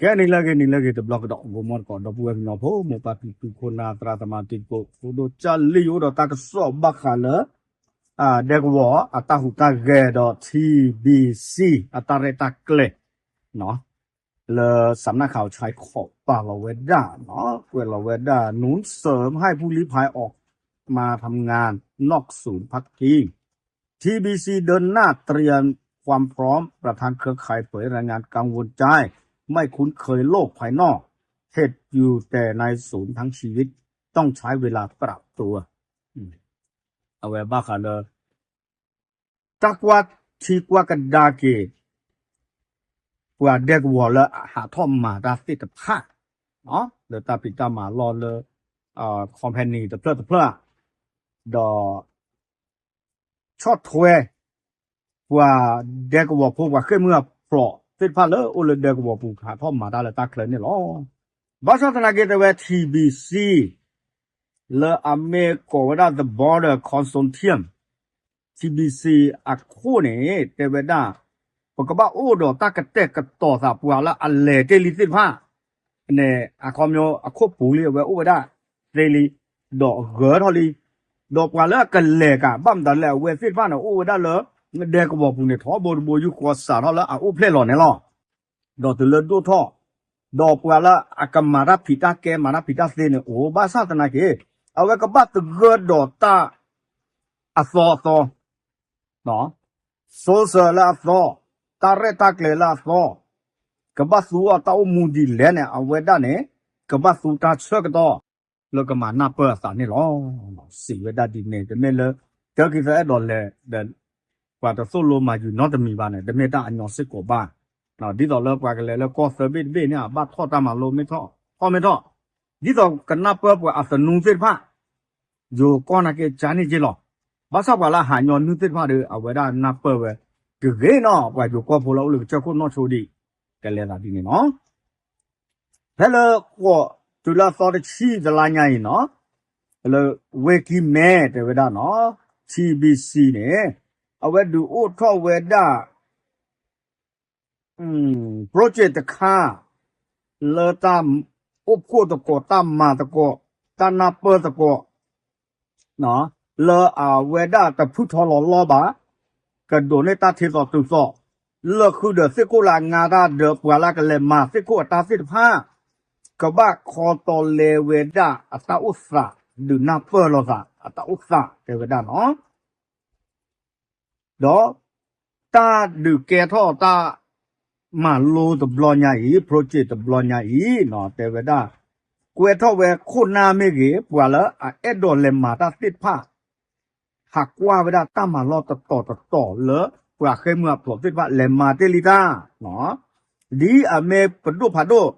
ကဲ နံၤလၢအဂ့ၤ နံၤလၢအဂ့ၤ တဘျီကဒီး ဂီၤမီတကိး ဒီပုၢ်ဝဲၢ်ကညီဖိ မိၢ်ပၢ်ဖံဖု ခိၣ်နၢ် သရၣ်သမါ တံၤသကိး ဖိဒိၣ် ကၢ်လံ ယအိၣ်ဒီးတၢ်ကစီၣ်ဘၣ်ဃးလၢ ဒဲကဝီၤ အတၢ်ဟူးတၢ်ဂဲၤဒီး ထံဘံၣ်စံၣ် အတၢ်ရဲၣ်တၢ်ကျဲၤ လၢ စးနၣ်ခးအီၤဆဲးခိး ပာ်လီၤဝဲဒၣ် ကွဲးလီၤဝဲဒၣ် หนุนเสริมให้ผู้ลี้ภัยออกมาทำงานนอกศูนย์พักพิง ทีบีซี เดินหน้าเตรียมความพร้อม ประธานเครือข่ายเผยรายงานกังวลใจ ไม่คุ้นเคยโลกภายนอก เข็ดอยู่แต่ในศูนย์ทั้งชีวิต ต้องใช้เวลาปรับตัว အဝဲဘၣ်ဃးလၢ တၢ်ကွၢ်ထံကွၢ်ကဒါက့ၤ ပှၤဒဲကဝီၤလၢအဟးထီၣ်မၤတၢ်သ့ၣ်တဖၣ် လၢတၢ်ဖံးတၢ်မၤလီၢ်လၢ company တဖျၢၣ်တဖျၢၣ် ဒီး ဆီၣ်ထွဲ ပှၤဒဲကဝီၤဖိ ပှၤဃ့ၢ်မုၢ်အဖျိးသ့ၣ်တဖၣ်လၢအိၣ်လၢဒဲကဝီၤပူၤ ဟးထီၣ်မၤတၢ်လၢတၢ်ချၢန့ၣ်လီၤ. ဘၣ်ဆၣ်သနာ်က့တဲဝဲ ထံဘံၣ်စံၣ် လၢအမ့ၢ်ကိးဝဲဒၣ် The Border Consortium ထံဘံၣ်စံၣ် အခိၣ်န့ၣ် တဲဝဲဒၣ် ပကဘၣ်အိၣ်ဒီးတၢ်ကတဲာ်ကတီၤသး ပှၤလၢအလဲၤတ့ၢ်လံသ့ၣ်တဖၣ် န့ၣ် အခီပညီအခိၣ်ပူၤလံ အဝဲအိၣ်ဝဲဒၣ်သ့လံ ဒီးဂၢၤထီၣ်လံ ဒီးပှၤလၢအကလဲၤကး ဘၣ်မတၤလဲၣ် အဝဲသ့ၣ်တဖၣ်န့ၣ် အိၣ်ဝဲဒၣ်လၢ ဒဲကဝီၤပူၤန့ၣ် ထီဘိတဘိယူၢ်ဃီစးထီၣ်လၢအအိၣ်ဖျဲၣ်လီၤန့ၣ်လီၤ. ဒီးတုၤလၢဒိၣ်ထီၣ် ဒီးပှၤလၢအကမၤတၢ်ဖံးတၢ်ကဲ မၤတၢ်ဖံးတၢ်သ့န့ၣ် အိၣ်ဘၣ်ဆၣ်သနာ်က့ အဝဲကဘၣ်သဂၢၢ်ဒီးတၢ် အသီအသီ social လၢအသီ, တၢ်ရဲၣ်တၢ်ကျဲၤလၢအသီ, ကဘၣ်သူအီၤတၢ်အိၣ်မူဒ်လဲၣ်န့ၣ် အဝဲဒၣ်န့ၣ် ကဘၣ်သူတၢ်ဆၢကတီၢ် လၢကမၤနၢ်ပၢၢ်အသးန့ၣ်လီၤ. စံးဝဲဒၣ်ဒ်န့ၣ် တမ့ၢ်လၢ တၢ်ခံသၢအဲၣ်ဒိးလဲၤဒီး ပှၤတသိၣ်လိမၤယုာ်နီတမံၤဘၣ်န့ၣ် တမ့ၢ်တၢ်အညီစ့ၢ်ကီးဘၣ်. ဒ်သိးလၢပှၤကလဲၤလၢကီၢ်သၢဘ့ၣ်တဘ့ၣ်န့ၣ် အဘၣ်ထီၣ်တၢ်မၤလိမ့ၢ်ထီၣ် ထီၣ်မ့ၢ်ထီၣ် ဒ်သိးကနၢ်ပၢၢ်ပှၤအသနူသ့ၣ်တဖၣ် ယိၤကီၢ်နာ်က့ကန့ၣ်က့လီၤ. ဘၣ်ဆၣ်ပှၤလၢအဟးညီနုၢ်သ့ၣ်တဖၣ်ဒီး အဝဲဒၣ်နၢ်ပၢၢ်ဝဲ ကဂ့ၤနီၤ ပှၤယိၤကီၢ်ဖိလၢအိၣ်လၢကစၢၢ်ခိၣ်နီၢ်ဆိဒံး ကလဲၤသးဒ်န့ၣ်နီၤ. ဖဲလၢ ဃိး တုၤလၢအသီတဆံတလါညါအံၤနီၤ လၢ ဝ့ၢ်ကံၢ်မဲ တဲဝဲဒၣ်နီၤ ထံဘံၣ်စံၣ်န့ၣ် အဝဲဒုးအိၣ်ထီၣ်ဝဲဒၣ် project တခါ လၢတၢ်အိၣ်ဖှိၣ်သကိး တၢ်မၤသကိး တၢ်နၢ်ပၢၢ်သကိး လၢအဝဲဒၣ်တဖုထီလီၤလီဘၣ် ကဒိးန့ၢ်တၢ်ထံသီတုၤသီ လၢဃုာ်ဒီးသ့ၣ်ခိၣ်လၢအငါတၢ်ဒီးပှၤလၢကလဲၤမၤသ့ၣ်ခိၣ်အတၢ်သ့ၣ်တဖၣ် ကဘၣ်ခီတီလဲဝဲဒၣ်အတၢ်အိၣ်သး ဒုးနၢ်ပၢၢ်လိာ်သး အတၢ်အိၣ်သး တဲဝဲဒၣ်နီၤ. ဒီး တၢ်ဒုးကဲထီၣ်တၢ်မၤလိတဘျီညါအံၤ project တဘျီညါအံၤ တဲဝဲဒၣ် ကွဲးထီၣ်ဝဲခိၣ်နၢ်မ့ၢ်ဂ့ၤ ပှၤလၢအအဲၣ်ဒိးလဲၤမၤတၢ်သ့ၣ်တဖၣ် ဟးကွၢ်ဝဲဒၣ်တၢ်မၤလီၢ်တတီၤတတီၤလၢ ပှၤဃ့ၢ်မုၢ်အဖျိးသ့ၣ်တဖၣ်လဲၤမၤတ့ၢ်လံတၢ် ဒ်အမ့ၢ်ပဒိၣ်ဖးဒိၣ်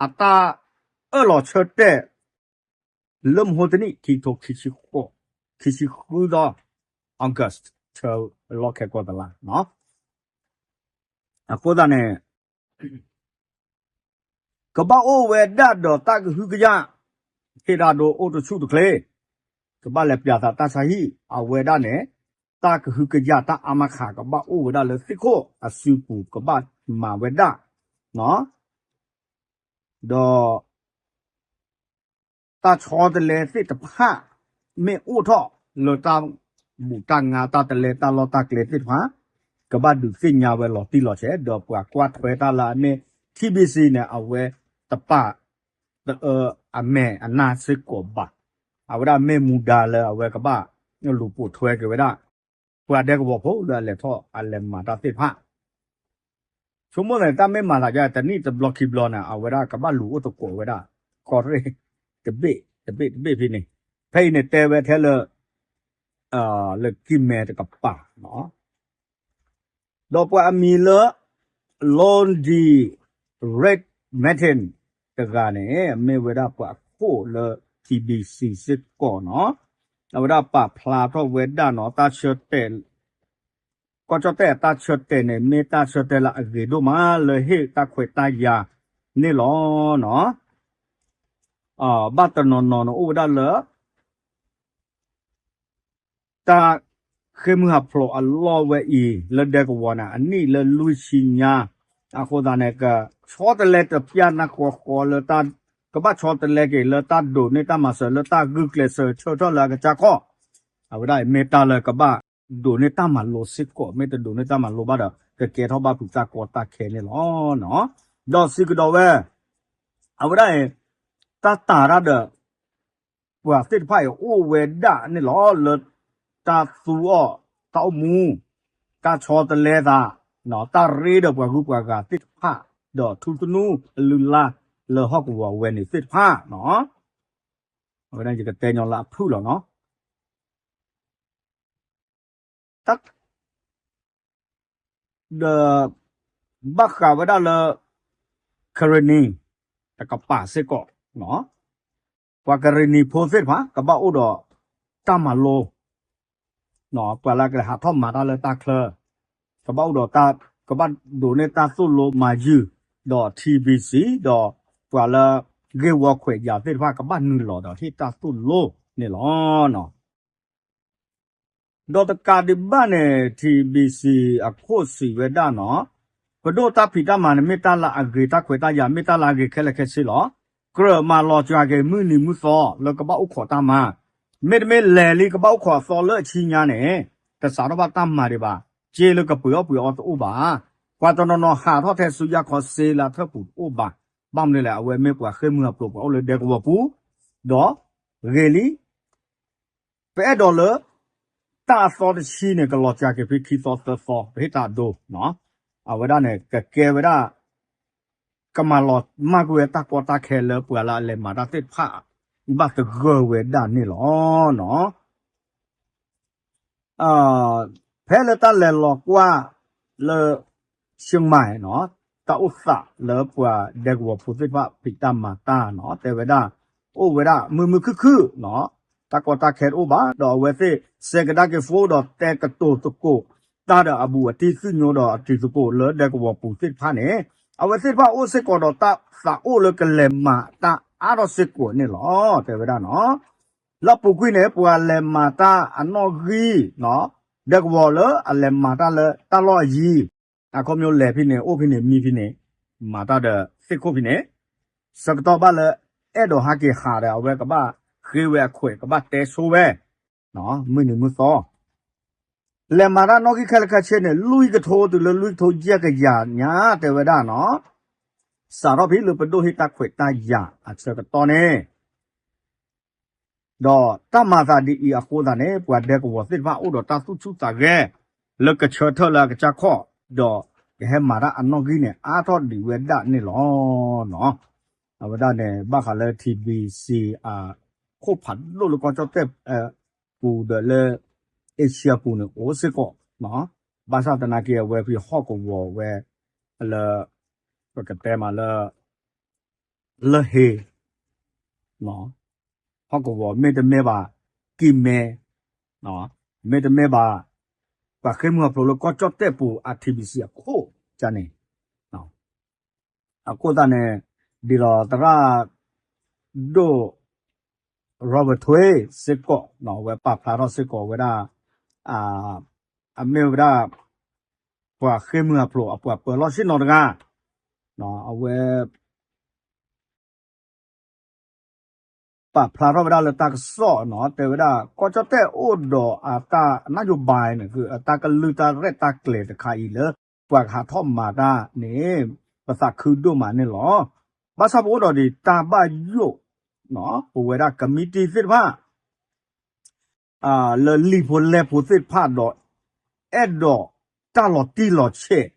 အတၢ်အၢၣ်လီၤဆၢတဲာ် လၢမဟိတနံၣ် ခံကထိခံဆံဃုသီ August ဆၢလီၢ်ခဲကိာ်တလါ အဃိသတးန့ၣ် ကဘၣ်အိၣ်ဝဲဒၣ်ဒီးတၢ်ကဟုကယာ် ဟ့ၣ်ဒၣ်ဒိအိၣ်တဆူၣ်တချ့ ကဘၣ်လဲၤပျးသးတၢ်ဆါဟံၣ် အဝဲဒၣ်န့ၣ် တၢ်ကဟုကယာ်တၢ်အါမးခး ကဘၣ်အိၣ်ဝဲဒၣ်လၢသ့ၣ်ခိၣ်အစုပူၤ ကဘၣ်မၤဝဲဒၣ် ဒီး တၢ်ဆီတလဲသ့ၣ်တဖၣ် မ့ၢ်အိၣ်ထီၣ်လၢတၢ်ဘူၣ်တၢ်ငါ တၢ်တလဲတၢ်လီၢ်တၢ်ကျဲသ့ၣ်တဖၣ် ကဘၣ်ဒုးသ့ၣ်ညါဝဲလီၤတံၢ်လီၤဆဲး ဒီးပှၤကွၢ်ထွဲတၢ်လၢအမ့ၢ် ထံဘံၣ်စံၣ် န့ၣ် အဝဲတပာ် တအၢအမဲာ်အနၢ်စ့ၢ်ကီးဘၣ်. အဝဲဒၣ်မ့ၢ်မူဒါလၢအဝဲကဘၣ်လူၤပိာ်ထွဲက့ၤဝဲဒၣ် ပှၤဒဲကဝီၤဖိလၢအလဲၤထီၣ်အလဲၤမၤတၢ်သ့ၣ်တဖၣ် ဆိကမိၣ်န့ၣ် တၢ်မ့ၢ်မၤသးဒ်တနံၣ်တဘျီခံဘျီန့ၣ် အဝဲဒၣ်ကဘၣ်လူၤအိၣ်သကိးဝဲဒၣ် ကီၢ်ရ့ၣ် တဘ့ၣ်တဘ့ၣ်တဘ့ၣ်ဖဲန့ၣ် ဖဲအံၤန့ၣ်တဲဝဲထဲလၢ လၢကံၢ်မဲတကပၤ ဒီးပှၤအမံၤလၢ Lundy Red Martin တဂၤန့ၣ် မ့ၢ်ဝဲဒၣ်ပှၤအခိၣ်လၢ ထံဘံၣ်စံၣ် စ့ၢ်ကီးနီၤ အဝဲဒၣ်ပာ်ဖျါထီၣ်ဝဲဒၣ်နီၤ တၢ်ဆၢတဲာ် ကီၢ်ကၠီၣ်တဲၣ်အတၢ်ဆၢတဲာ်န့ၣ် မ့ၢ်တၢ်ဆၢတဲာ်လၢအဂ့ၤဒိၣ်မးလၢဟ့ၣ်တၢ်ခွဲးတၢ်ယာ်န့ၣ်လီၤ. ဘၣ်တနီၤနီၤန့ၣ်အိၣ်ဝဲဒၣ်လၢ တၢ်ဃ့ၢ်မုၢ်ဟးဖျိးအလီၢ်ဝဲအံၤ လၢဒဲကဝီၤန့ၣ် အနံၣ်လၢလွံၢ်ဆံညါ အဃိသတးန့ၣ် ကဆီတလဲတပျၢ်နၢ်ဃီဃီလၢတၢ် ကဘၣ်ဆီတလဲက့ၤလၢတၢ်ဒိးန့ၢ်တၢ်မၤစၢၤလၢတၢ်ဂုာ်ကျဲးစၢးဆၢထၢၣ်လၢအကစၢ်ခီၣ်, အဝဲဒၣ်အံၤမ့ၢ်တၢ်လၢကဘၣ်ဒိးန့ၢ်တၢ်မၤလိစ့ၢ်ကီး, မ့ၢ်တဒိးန့ၢ်တၢ်မၤလိဘၣ်ဒီး ကကဲထီၣ်ဘၣ်ဖုးတၢ်ကီတၢ်ခဲန့ၣ်လီၤ. ဒီးစံးကဒီးဝဲ အဝဲဒၣ်အံၤ တၢ်တာ်တၢ်ဒီး ပှၤသ့ၣ်တဖၣ်အံၤအိၣ်ဝဲဒၣ်န့ၣ်လီၤ. လၢတၢ်သူအီၣ်တၢ်အိၣ်မူ, တၢ်ဆီတလဲသး, တၢ်ရ့ဒီးပှၤဂုၤပှၤဂၤသ့ၣ်တဖၣ်, ဒီးထူသနူအလုၢ်အလၢ်လၢဟီၣ်ကဝီၤဝဲန့ၣ်သ့ၣ်တဖၣ်နီၤ, အဝဲဒၣ်ယကတဲညီလၢအဖုၣ်လီၤနီၤ. တၢ် ဒီး ဘၣ်ဃးဝဲဒၣ်လၢ ကရ့ၣ်နံၤ တကပၤစ့ၢ်ကီး, ပှၤကရ့ၣ်နံၤဖိသ့ၣ်တဖၣ် ကဘၣ်အိၣ်ဒီးတၢ်မၤလိ, ပှၤလၢကလဲၤဟးထီၣ်မၤတၢ်လၢတၢ်ချၢ, ကဘၣ်အိၣ်ဒီးတၢ် ကဘၣ်ဒိးန့ၢ်တၢ်သိၣ်လိမၤယုၢ်, ဒီး ထံဘံစံ ဒီးပှၤလၢ ဂ့ၢ်ဝီခွဲးယာ်သ့ၣ်တဖၣ် ကဘၣ်နုာ်လီၤဒီးဟ့ၣ်တၢ်သိၣ်လိန့ၣ်လီၤ. ဒီးတကးဒံးဘၣ်န့ၣ် ထံဘံစံ အခိၣ်စံးဝဲဒၣ်နီၤ, ပဒိၣ်တၢ်ဖံးတၢ်မၤန့ၣ် မ့ၢ်တၢ်လၢအဂ့ၤ, တၢ်ခွဲးတၢ်ယာ် မ့ၢ်တၢ်လၢအဂ့ၤခဲလၢာ်ခဲဆ့လီၤ. ကြၢးမၤလီၤစှၤက့ၤမုၢ်နံၤမုၢ်သီလၢကဘၣ်အိၣ်ခိးတၢ်မၤ, မ့တမ့ၢ်လဲၤလံကဘၣ်အိၣ်ခိးအသီလၢအဆံညါန့ၣ် တစးထီၣ်ဘၣ်တၢ်မၤဒံးဘၣ်, စ့လၢကပှ့ၤအီၣ်ပှ့ၤအီတအိၣ်ဘၣ်. ပှၤတနီၤနီၤဟးထီၣ်ထဲဆူယၢ်ခီစ့လၢအထၢၣ်ပူၤတအိၣ်ဘၣ်. ဘၣ်မနုၤလဲၣ်, အဝဲမ့ၢ်ပှၤဃ့ၢ်မုၢ်ဟးဖျိး ပှၤအိၣ်လၢဒဲကဝီၤပူၤ, ဒီးဂ့ၤလံ ပအဲၣ်ဒိးလၢ တၢ်အသီတဆံန့ၣ် ကလီၤစှၤက့ၤဖဲခံသီသၢသီ ပဟ့ၣ်တၢ်အဒိ, အဝဲဒၣ်န့ၣ် ကကဲဝဲဒၣ် ကမၤလီၤမၢ်ကွံာ်ဝဲတၢ်ကီတၢ်ခဲလၢပှၤလၢအလဲၤမၤတၢ်သ့ၣ်တဖၣ် ဘၣ်သဂၢၢ်ဝဲဒၣ်န့ၣ်လီၤ. ဖဲလၢတၢ်လဲၤလီၤကွၢ်လၢ ရှဲမၢ်နီၤ, တၢ်အိၣ်သးလၢပှၤဒဲကဝီၤဖိသ့ၣ်တဖၣ်ဖံးတၢ်မၤတၢ်နီၤ, တဲဝဲဒၣ် အိၣ်ဝဲဒၣ်မုာ်မုာ်ခုၣ်ခုၣ်နီၤ, တၢ်ကီတၢ်ခဲတအိၣ်ဘၣ်, ဒီးအဝဲသ့ၣ်စဲးကဒါက့ၤဖိဒီးတဲကတိၤသကိးတၢ်ဒီးအဘူးအတံၢ် သူၣ်ညိဒီးအတံၤသကိးလၢဒဲကဝီၤပူၤသ့ၣ်တဖၣ်န့ၣ်, အဝဲသ့ၣ်တဖၣ်အိၣ်စ့ၢ်ကီးဒီးတၢ်သးအိၣ်လၢကလဲၤမၤတၢ်အါထီၣ်စ့ၢ်ကီးန့ၣ်လီၤ, တဲဝဲဒၣ်နီၤ. လၢအပူၤကွံာ်န့ၣ် ပှၤလဲၤမၤတၢ်အနီၣ်ဂံၢ်, ဒဲကဝီၤလၢအလဲၤမၤတၢ်လၢတၢ်လီၢ်အယံၤ, အခီပညီလဲၤဖဲန့ၣ် အိၣ်ဖဲန့ၣ် မံဖဲန့ၣ်, မၤတၢ်ဒီးသ့ၣ်ခိၣ်ဖဲန့ၣ်, ဆၢကတီၢ်ဘၣ်လၢ အဲၣ်ဒိးဟးက့ၤဟးဒီး အဝဲကဘၣ်ဃ့ဝဲအခွဲး ကဘၣ်တဲဆိဝဲ, မုၢ်နံၤမုၢ်သီ လဲၤမၤတၢ်နီၣ်ဂံၢ်ခဲလၢာ်ခဲဆ့န့ၣ် လွံၢ်ကထိတုၤလၢလွံၢ်ကထိယဲၢ်ကယၤညါ တဲဝဲဒၣ်နီၤ, စးထီၣ်ဖဲလၢပဒိၣ်ဟ့ၣ်တၢ်ခွဲးတၢ်ယာ်အဆၢကတီၢ်န့ၣ် ဒီးတၢ်မၤသးဒ်အံၤအဃိသတးန့ၣ် ပှၤဒဲကဝီၤသ့ၣ်တဖၣ်အိၣ်ဒီးတၢ်သူၣ်ဆူၣ်သးဂဲၤ လၢကဆၢထၢၣ်လၢအကစၢ်ခီၣ်, ဒီးကဟဲမၤတၢ်အနီၣ်ဂံၢ်န့ၣ် အါထီၣ်ဒံးဝဲဒၣ်န့ၣ်လီၤ. အဝဲဒၣ်န့ၣ် ဘၣ်ဃးလၢ ထံဘံစံ အခိၣ်ဖးဒိၣ်လၢကီၢ်ကၠီၣ်တဲၣ်ပူၤဒီးလၢ အ့ရှံယါပူၤန့ၣ် အိၣ်စ့ၢ်ကီး, ဘၣ်ဆၣ်သနာ်က့ အဝဲဖဲဟီၣ်ကဝီၤဝဲ လၢ ပကတဲမးလၢ လၢဟ့ ဟီၣ်ကဝီၤ မ့တမ့ၢ်ဘၣ် ကံၢ်မဲ, မ့တမ့ၢ်ဘၣ် ပှၤဃ့ၢ်မုၢ်ဟးဖျိးလၢကီၢ်ကၠီၣ်တဲၣ်ပူၤ အ ထံဘံစံ အခိၣ်ကန့ၣ်, အဃိသတးန့ၣ် ဒ်သိးသရၣ်ဒိၣ် Robert Thuy စ့ၢ်ကီး အဝဲပာ်ဖျါထီၣ်စ့ၢ်ကီးဝဲဒၣ် အမ့ၢ်ဝဲဒၣ် ပှၤဃ့ၢ်မုၢ်ဟးဖျိးအပှၤပၢၤလီၢ်ဆ့ၣ်နီၤတဂၤ, အဝဲ ပာ်ဖျါထီၣ်ဝဲဒၣ်လၢတၢ်ကစီၣ်နီၤ တဲဝဲဒၣ် ကီၢ်ကၠီၣ်တဲၣ်အိၣ်ဒီးအတၢ် နယိၤဘၣ် န့ၣ် အတၢ်ကလုၢ်တၢ်ရဲၣ်တၢ်ကျဲၤတခါအံၤလၢ ပှၤကဟးထီၣ်မၤတၢ်န့ၣ် ပသးခုဒိၣ်မးန့ၣ်လီၤ. ဘၣ်ဆၣ်ပအိၣ်ဒီးဒံးတၢ်ဘၣ်ယိၣ် ပဝဲဒၣ်ကမံးတံာ်သ့ၣ်တဖၣ် လၢလံာ်ဖိလဲၢ်ဖိသ့ၣ်တဖၣ်ဒီး အဲၣ်ဒိးတၢ်လီၤတံၢ်လီၤဆဲး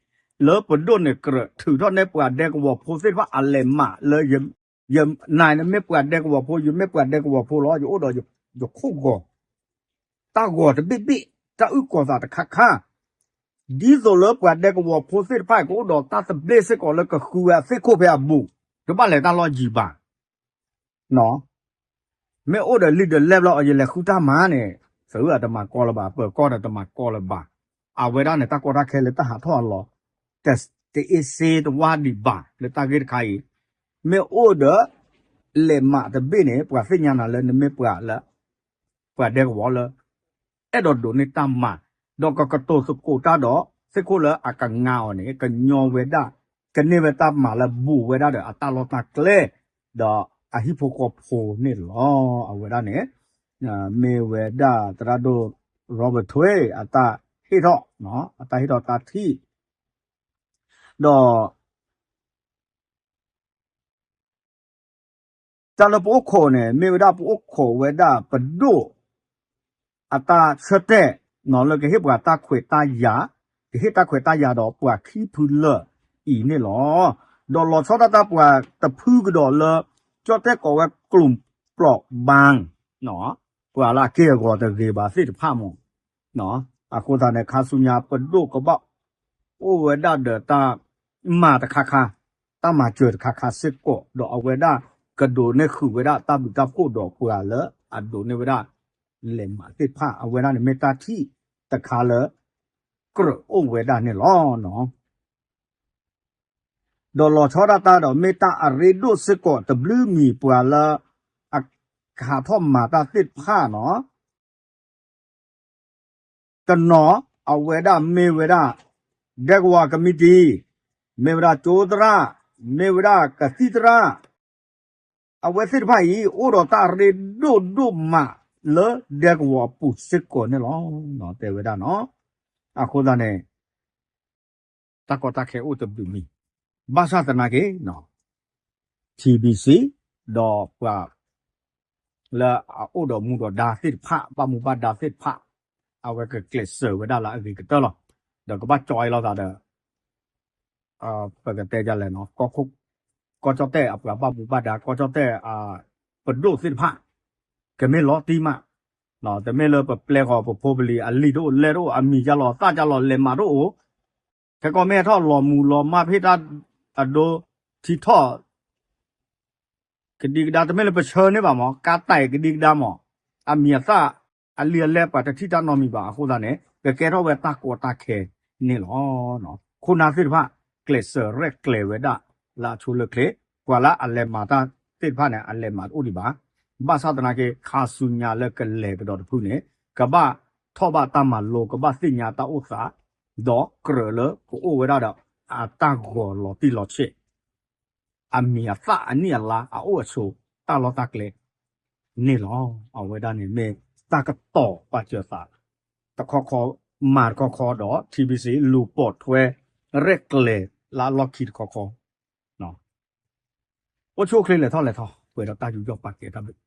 လၢပဒိၣ်န့ၣ်ကြၢးထုးထီၣ်န့ၢ်ပှၤဒဲကဝီၤဖိသ့ၣ်တဖၣ်အလဲၤမးလၢ ယ နၤန့ၣ်မ့ၢ်ပှၤဒဲကဝီၤဖိ ယမ့ၢ်ပှၤဒဲကဝီၤဖိလီၤ ယအိၣ်ဒီးယခိၣ်ဂီၤ တၢ်ဂီၤတဘ့ၣ်ဘ့ၣ် တၢ်အုၣ်ကီၤသးတခါခါ ဒ်သိးလၢပှၤဒဲကဝီၤဖိသ့ၣ်တဖၣ် ကအိၣ်ဒီးတၢ်သဘျ့စ့ၢ်ကီးလၢကဃုဝဲအသ့ၣ်ခိၣ်ဖဲအဘူး တဘၣ်လဲၤတၢ်လီၢ်ယံၤဘၣ် မ့ၢ်အိၣ်ဒီးလံာ်ဒီးလဲၢ်ဘျီ အယလဲၤဃုတၢ်မၤန့ၣ် သုးအတမၤကီလၢၤဘၣ် ပၢၤကီၢ်ဒီးတမၤကီလၢၤဘၣ်. အဝဲဒၣ်န့ၣ် တၢ်ကီတၢ်ခဲလၢတၢ်ဟးထီၣ်အလီၢ် တ တအ့စ့တဝါဒံးဘၣ် လၢတၢ်ဂ့ၢ်တခါအံၤ မ့ၢ်အိၣ်ဒီး လဲၤမးတဘ့ၣ်န့ၣ် ပှၤသ့ၣ်ညါနၤလၢနမ့ၢ်ပှၤလၢ ပှၤဒဲကဝီၤလၢ အဲၣ်ဒိးဒိးန့ၢ်တၢ်မၤ ဒီးကကတိၤသကိးတၢ်ဒီး သ့ၣ်ခိၣ်လၢအကငါအီၤန့ၣ် ကညီဝဲဒၣ် ကန့ၢ်ဝဲတၢ်မၤလၢဘူးဝဲဒၣ်ဒီးအတၢ်လီၢ်တၢ်ကျဲ ဒီးအဟံၣ်ဖိဃီဖိန့ၣ်လီၤ. အဝဲဒၣ်န့ၣ် မ့ၢ်ဝဲဒၣ်သရၣ်ဒိၣ် Robert Thuê အတၢ်ဟ့ၣ်ထီၣ် အတၢ်ဟ့ၣ်ထီၣ်တၢ်ထံၣ် ဒီး တၢ်လၢပအိၣ်ခိးန့ၣ် မ့ၢ်ဝဲဒၣ်ပအိၣ်ခိးဝဲဒၣ်ပဒိၣ် အတၢ်ဆၢတဲာ် လၢကဟ့ၣ်ပှၤတၢ်ခွဲးတၢ်ယာ်, ကဟ့ၣ်တၢ်ခွဲးတၢ်ယာ်ဒီးပှၤခံဖုလၢအံၤန့ၣ်လီၤ. ဒီးလီၤဆီဒၣ်တၢ်ပှၤတဖုကဒီးလၢ ကၠီၣ်တဲၣ်ကိးဝဲကျိာ်ပျီၣ်ဘၣ် ပှၤလၢအက့ၢ်အဂီၤတဂ့ၤဘၣ်သ့ၣ်တဖၣ်မး အဃိသတးန့ၣ် ခါဆူညါပဒိၣ်ကဘၣ်အိၣ်ဝဲဒၣ်ဒီးတၢ်မၤတခါခါ, တၢ်မၤစၢၤတခါခါစ့ၢ်ကီး, ဒီးအဝဲဒၣ်ကဒိးန့ၢ်ဃုာ်ဝဲဒၣ်တၢ်ဘျုးတၢ်ဖှိၣ်ဒီးပှၤလၢအဒိးန့ၢ်ဝဲဒၣ် လဲၤမးသ့ၣ်တဖၣ်, အဝဲဒၣ်န့ၣ်မ့ၢ်တၢ်ထံၣ်တခါလၢ ကြၢးအိၣ်ဝဲဒၣ်န့ၣ်လီၤ. ဒီးလီၤဆီဒၣ်တၢ်ဒီး မ့ၢ်တၢ်အရ့ဒိၣ်စ့ၢ်ကီးတဘျုးမံၤ ပှၤလၢအကဟးထီၣ်မၤတၢ်သ့ၣ်တဖၣ်နီၤ တနီၤအဝဲဒၣ်မ့ၢ်ဝဲဒၣ် ဒဲကဝီၤကမံးတံာ်, မ့ၢ်ဝဲဒၣ်ကၠိသရၣ်, မ့ၢ်ဝဲဒၣ်ကသံၣ်သရၣ်, အဝဲသ့ၣ်တဖၣ်အံၤ အိၣ်ဒီးတၢ်ရ့ဒိၣ်ဒိၣ်မးလၢဒဲကဝီၤအပူၤစ့ၢ်ကီးန့ၣ်လီၤ. တဲဝဲဒၣ်နီၤ, အဃိသတးန့ၣ် တၢ်ကီတၢ်ခဲအိၣ်တဘျုးမံၤ, ဘၣ်ဆၣ်သနာ်က့ ထံဘံစံ ဒီးပှၤလၢအအိၣ်ဒီးမူဒီးဒါသ့ၣ်တဖၣ်, ဘၣ်မူဘၣ်ဒါသ့ၣ်တဖၣ်, အဝဲကကျဲးစၢးဝဲဒၣ်လၢအဂ့ၤကတၢၢ်လီၤ. ဒီးကဘၣ်ကၠီအံၤလိာ်သးဒီး ပကတဲဒ်လဲၣ်နီၤ, ကီၢ်ကၠီၣ်တဲၣ်အပှၤဘၣ်မူဘၣ်ဒါ, ကီၢ်ကၠီၣ်တဲၣ် ပဒိၣ်သ့ၣ်တဖၣ် ကမ့ၢ်လီၤတံၢ်မး, တမ့ၢ်လၢပပျဲဃီၤပဖိပလံၤ အလံာ်တအိၣ်လဲၢ်တအိၣ် အမံၤယါလီၤသၣ်ယါလီၤ လဲၤမးတအိၣ်, ခဲကီၢ်မ့ၢ်ဟဲထီၣ်လီၤမူလီၤမၢ်ဖ့ၣ်တၢ်အဒိ ထံထီၣ် ကဒံကဒါ တမ့ၢ်လၢပဆၢန့ၢ်ဘၣ်မး, ကါတဲာ်ကဒံကဒါမး, အမံၤအသၣ် အလံာ်အလဲၢ် ပှၤတထံၣ်တၢ်နီတမံၤဘၣ်. အဃိသတးန့ၣ် ကကဲထီၣ်ဝဲတၢ်ကီတၢ်ခဲန့ၣ်လီၤ. ခိၣ်နၢ်သ့ၣ်တဖၣ် ကျဲးစၢးရဲၣ်ကျဲၤဝဲဒၣ်လၢအဆိလၢချ့, ပှၤလၢအလဲၤမၤတၢ်သ့ၣ်တဖၣ်န့ၣ် အလဲၤမၤတအိၣ်ဒံးဘၣ်. ဘၣ်ဆၣ်သနာ်က့ ခါဆူညါလၢကလဲၤကဒီးတဖုန့ၣ် ကဘၣ်ထီၣ်ဘၣ်တၢ်မၤလိ, ကဘၣ်သ့ၣ်ညါတၢ်အိၣ်သး, ဒီးကြၢးလၢကအိၣ်ဝဲဒၣ်ဒီး အတၢ်ဂီၤလီၤတံၢ်လီၤဆဲး အမံၤအသၣ်အနံၣ်အလါ အအိၣ်အဆိး တၢ်လီၢ်တၢ်ကျဲန့ၣ်လီၤ. အဝဲဒၣ်န့ၣ်မ့ၢ်တၢ်ကတီၤပာ်စၢၤသး တခီခီ မၤတခီခီဒီး ထံဘံစံ လူၤပိာ်ထွဲ ရဲၣ်ကျဲၤလၢအလီၢ်ခံတခီခီ အိၣ်ဆူၣ်အိၣ်ချ့လဲၤထီၣ်လဲၤထီ ပှဲၤဒီးတၢ်ယူးယီၣ်ပာ်ကဲတၢ်ဘျုး